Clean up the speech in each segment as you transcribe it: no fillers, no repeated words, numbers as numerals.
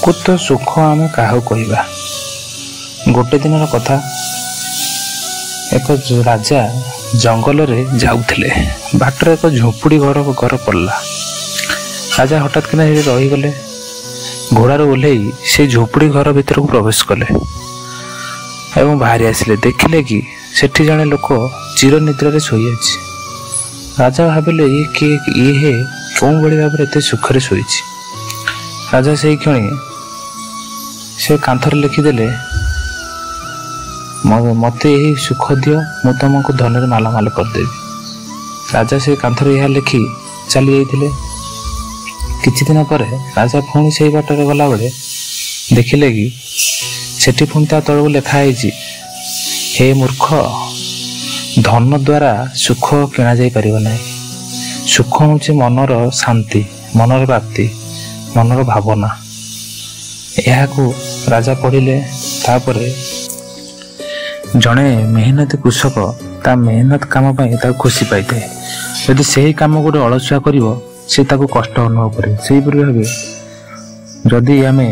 ପ୍ରକୃତ ସୁଖ ଆମେ କାହାକୁ କହିବା? ଗୋଟେ ଦିନର କଥା, ଏକ ରାଜା ଜଙ୍ଗଲରେ ଯାଉଥିଲେ। ବାଟରେ ଏକ ଝୁମ୍ପୁଡ଼ି ଘର ପଡ଼ିଲା। ରାଜା ହଠାତ୍ କିନା ସେଠି ରହିଗଲେ। ଘୋଡ଼ାରୁ ଓହ୍ଲେଇ ସେ ଝୁମ୍ପୁଡ଼ି ଘର ଭିତରକୁ ପ୍ରବେଶ କଲେ ଏବଂ ବାହାରି ଆସିଲେ। ଦେଖିଲେ କି ସେଠି ଜଣେ ଲୋକ ଚିର ନିଦ୍ରାରେ ଶୋଇଅଛି। ରାଜା ଭାବିଲେ, ଇଏ କିଏ? ଇଏ କେଉଁ ଭଳି ଭାବରେ ଏତେ ସୁଖରେ ଶୋଇଛି? ରାଜା ସେଇ କ୍ଷଣି ସେ କାନ୍ଥରେ ଲେଖିଦେଲେ, ମୋତେ ଏହି ସୁଖ ଦିଅ, ମୁଁ ତୁମକୁ ଧନରେ ମାଲାମାଲ କରିଦେବି। ରାଜା ସେ କାନ୍ଥରେ ଏହା ଲେଖି ଚାଲି ଯାଇଥିଲେ। କିଛି ଦିନ ପରେ ରାଜା ପୁଣି ସେଇ ବାଟରେ ଗଲାବେଳେ ଦେଖିଲେ କି ସେଠି ପୁଣି ତା ତଳକୁ ଲେଖା ହେଇଛି, ହେ ମୂର୍ଖ, ଧନ ଦ୍ୱାରା ସୁଖ କିଣାଯାଇ ପାରିବ ନାହିଁ। ସୁଖ ହେଉଛି ମନର ଶାନ୍ତି, ମନର ପ୍ରାପ୍ତି, ମନର ଭାବନା। ଏହାକୁ ରାଜା ପଢ଼ିଲେ। ତାପରେ ଜଣେ ମେହନତି କୃଷକ ତା ମେହନତ କାମ ପାଇଁ ତାକୁ ଖୁସି ପାଇଥାଏ। ଯଦି ସେହି କାମ ଗୋଟେ ଅଳସୁଆ କରିବ, ସେ ତାକୁ କଷ୍ଟ ଅନୁଭବ କରେ। ସେହିପରି ଭାବେ ଯଦି ଆମେ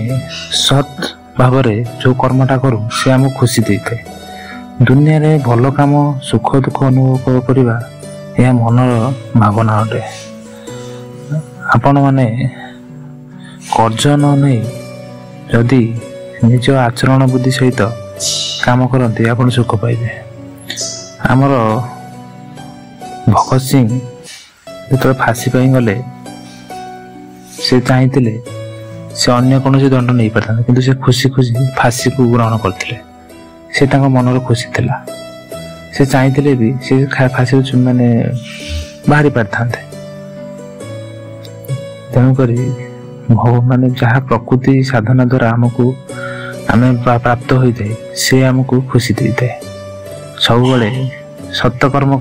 ସତ୍ ଭାବରେ ଯେଉଁ କର୍ମଟା କରୁ, ସେ ଆମକୁ ଖୁସି ଦେଇଥାଏ। ଦୁନିଆରେ ଭଲ କାମ, ସୁଖ ଦୁଃଖ ଅନୁଭବ କରିବା ଏହା ମନର ଭାବନା ଅଟେ। ଆପଣମାନେ କର୍ଜ ନ ନେଇ ଯଦି ନିଜ ଆଚରଣ ବୁଦ୍ଧି ସହିତ କାମ କରନ୍ତି, ଆପଣ ସୁଖ ପାଇବେ। ଆମର ଭଗତ ସିଂ ଯେତେବେଳେ ଫାଶୀ ପାଇଁ ଗଲେ, ସେ ଚାହିଁଥିଲେ ସେ ଅନ୍ୟ କୌଣସି ଦଣ୍ଡ ନେଇପାରିଥାନ୍ତେ, କିନ୍ତୁ ସେ ଖୁସି ଖୁସି ଫାଶୀକୁ ଗ୍ରହଣ କରିଥିଲେ। ସେ ତାଙ୍କ ମନର ଖୁସି ଥିଲା। ସେ ଚାହିଁଥିଲେ ବି ସେ ଫାଶୀରୁ ମାନେ ବାହାରି ପାରିଥାନ୍ତେ। ତେଣୁକରି ମାନେ ଯାହା ପ୍ରକୃତି ସାଧନା ଦ୍ୱାରା ଆମକୁ ଆମେ ପ୍ରାପ୍ତ ହୋଇଥାଏ, ସେ ଆମକୁ ଖୁସି ଦେଇଥାଏ। ସବୁବେଳେ ସତକର୍ମ